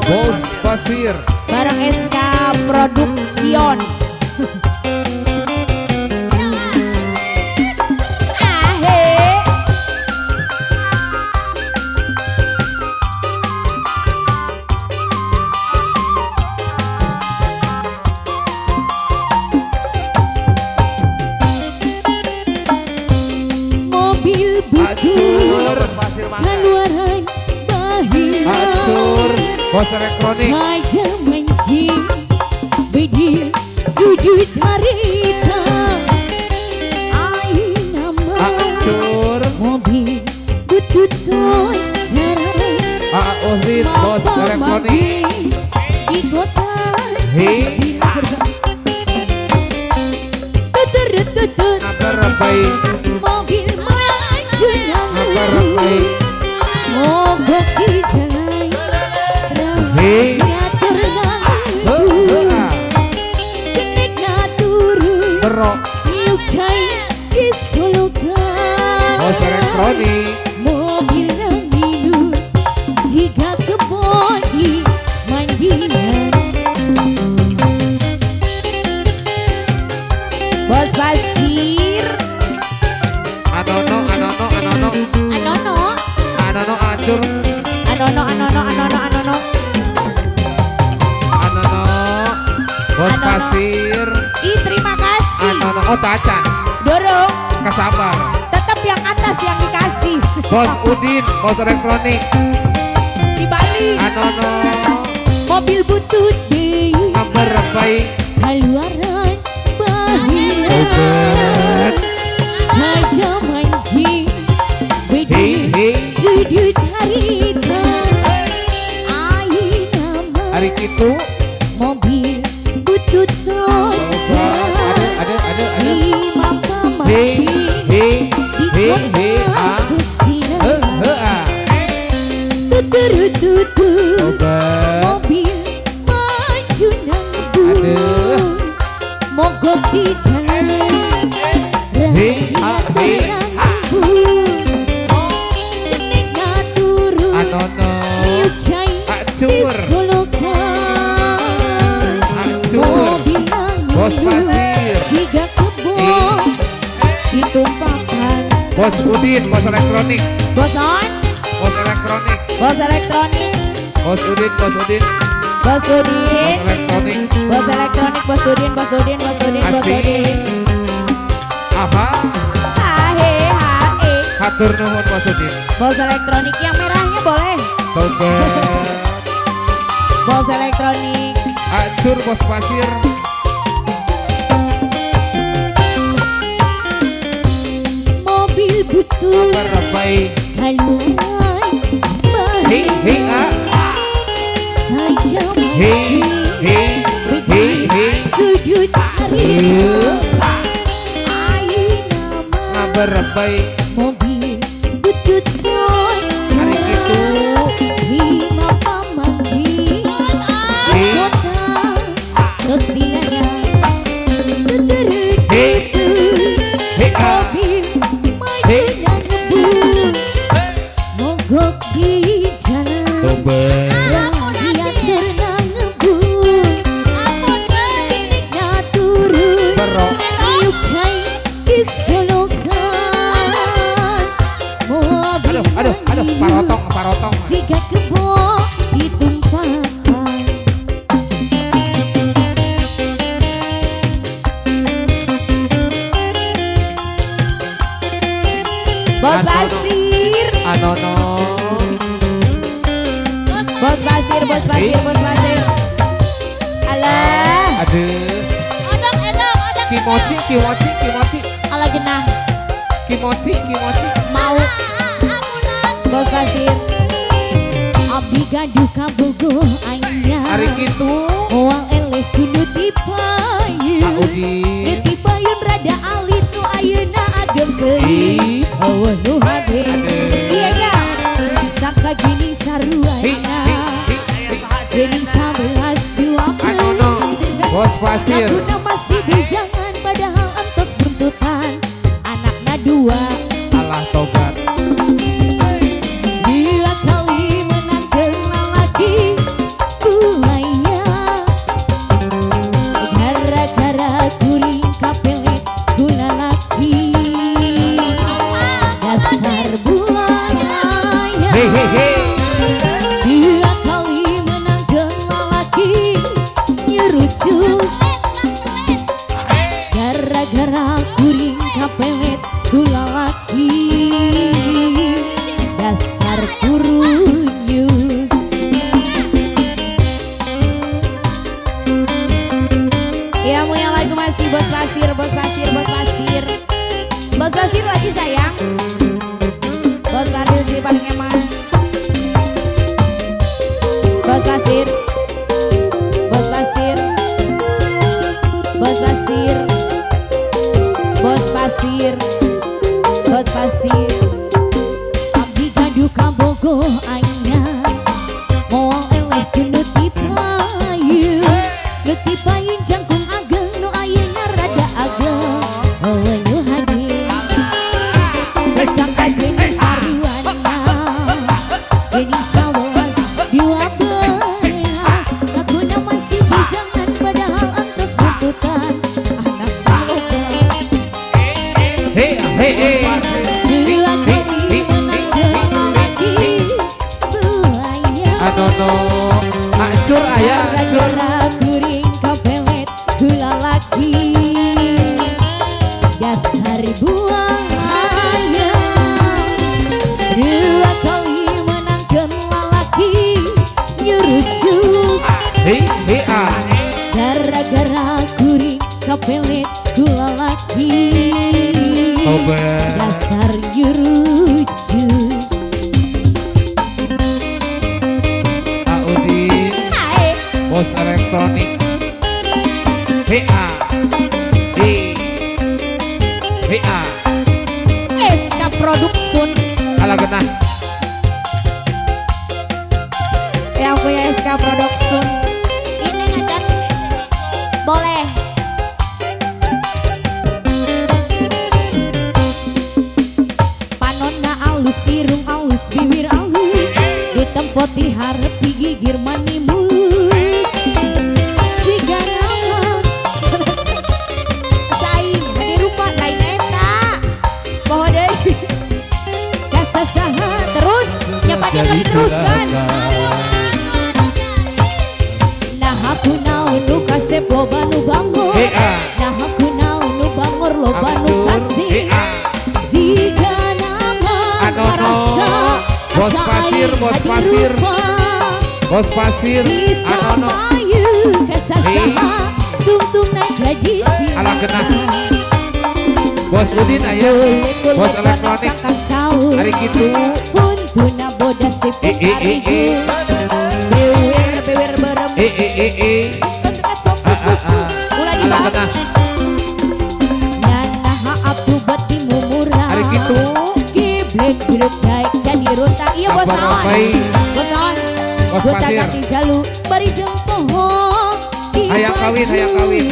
Bos Pasir bareng SK Production. Mobil butuh keluaran bahina. Acur bos elektronik. Saja mancing bedil sudut harita. Ayeuna mah Acur mobil butut tos jarang. Uhid bos elektronik. Di kota Hei. Tutut mobil maju nang mogok di jalan rakyat terganggu. Kenek turun yuk cai di solokan. Bos elektronik. Mobil nang minum jika kebon di mandian. Bos Pasir. Anono anono anono anono anono acur anono anono anono anono anono bos Pasir. Ih, terima kasih. Anono oh tacan dorong kesabar tetap yang atas yang dikasih. Bos Udin bos elektronik di Bali. Anono mobil butut deui kabar baik kaluaran bahina. Saja mancing bedil sudut harita. Ayeuna mah hari kitu mobil butut tos ada ada ada di he he a he he a tutur mobil maju nang mogok di jalan he a he a anono acur acur bos Pasir siga kebon ditumpahkan. Bos Udin bos elektronik. Bos on bos elektronik. Bos elektronik. Bos Udin bos Udin bos Udin bos elektronik. Bos elektronik bos Udin bos Udin bos Udin bos Udin. Aha hahe hae hatur nuhun bos Udin. Bos elektronik yang merahnya boleh. Tobat. Bos elektronik. Acur bos Pasir. Mobil butuh haluan he he a saja he he he he sudut harita. Ayeuna mah ngabar baik mobil butut tos hari kitu lima pamanggi he kota tos dilarang he he a mobil maju nang ngebut mogok di jalan rakyat nang ngebut. Kenek turun yuk cai di solokan. Mobil aduh aduh aduh parotong parotong siga kebo ditumpahkan. Bos Pasir anono bos Pasir bos Pasir bos Pasir. Alah aduh odong edong odong kimochi kimochi kimochi. Alah genah kimochi kimochi mau bos Pasir. Abdi gaduh kabogoh anyar hari kitu moal eleh kudu tipayun. Udin tipayun rada alit nu ayeuna ageng teuing. Eueuh nu hade iya ya saka gini saruana gini 11 20. Anono bos Pasir. Lakuna masih bujangan padahal entos buntutan anakna dua. Alah tobat. Dua kali menang kenal lagi. Hei hei hei. Dua kali menangkeun lalaki nyerucus. Gara-gara kuring kapelet ku lalaki dasar kurunyus. Ya mau yang lagu masih bos pasir, bos pasir, bos pasir. Bos pasir lagi sayang. Bos pasir si paling eman. Bos pasir. Bos pasir. Bos pasir. Bos pasir. Bos pasir. Abdi gaduh kabogoh anyar. Moal eleh ku nu ti payun. Nu ti payun jangkung ageng nu ayeuna rada ageng. Eueuh nu hadir. Sangka geuning saruana. Geuning 11 12. Ngakuna masih bujangan padahal entos tuntutan. Anak saloka. Hei hei hei. Dua kali menangkeun lalaki buaya. Anono acur aya acur. Gara-gara kuring kapelet ku lalaki dasar buaya. Dua kali menangkeun lalaki nyerucus. Hei hei ah. Gara-gara kuring kapelet ku lalaki Tobat. dasar nyerucus. Audin. Hai. Bos elektronik. Hei ah. Hei. Hei ah. SK Production. Ala genah. Yang punya SK Production. Ini ngacan. Boleh. Panonna alus, irung alus, bibir alus. Ditempot diharep digigir mani mulus. Jika nama saing hade rupa lain eta. Poho deui. Kasasaha terus nyapakeun diteruskan. Nah aku naon nu kasep loba nu bangor. Hei ah. Nah aku naon nu bangor loba nu Abdur. Hei kasih. ah. Jika nama Anono. marasa Bos asa pasir, aing bos hadi pasir. rupa. Bos pasir. Bisa Anono. payu kasasaha tungtungna jadi Ala cilaka. genah. Bos Udin aya. Bos elektronik. Hari kitu. Puntuna bodas di Eh, eh, eh, eh. Bewer bewer berem. Eh eh eh eh. Tentukan sok Ah, ah, susu. ah. Ulah Ala dibahas. genah. Nanaha atuh beti mumurah. Hari kitu. Giblek hirup daek jadi runtah. Iya bos Abang naon. Robai. Bos naon. Bos Gonta pasir. ganti jalu bari jeung poho di Hayang kawin, baju. hayang kawin.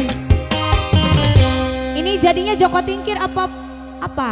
Ini jadinya Joko Tingkir apa apa?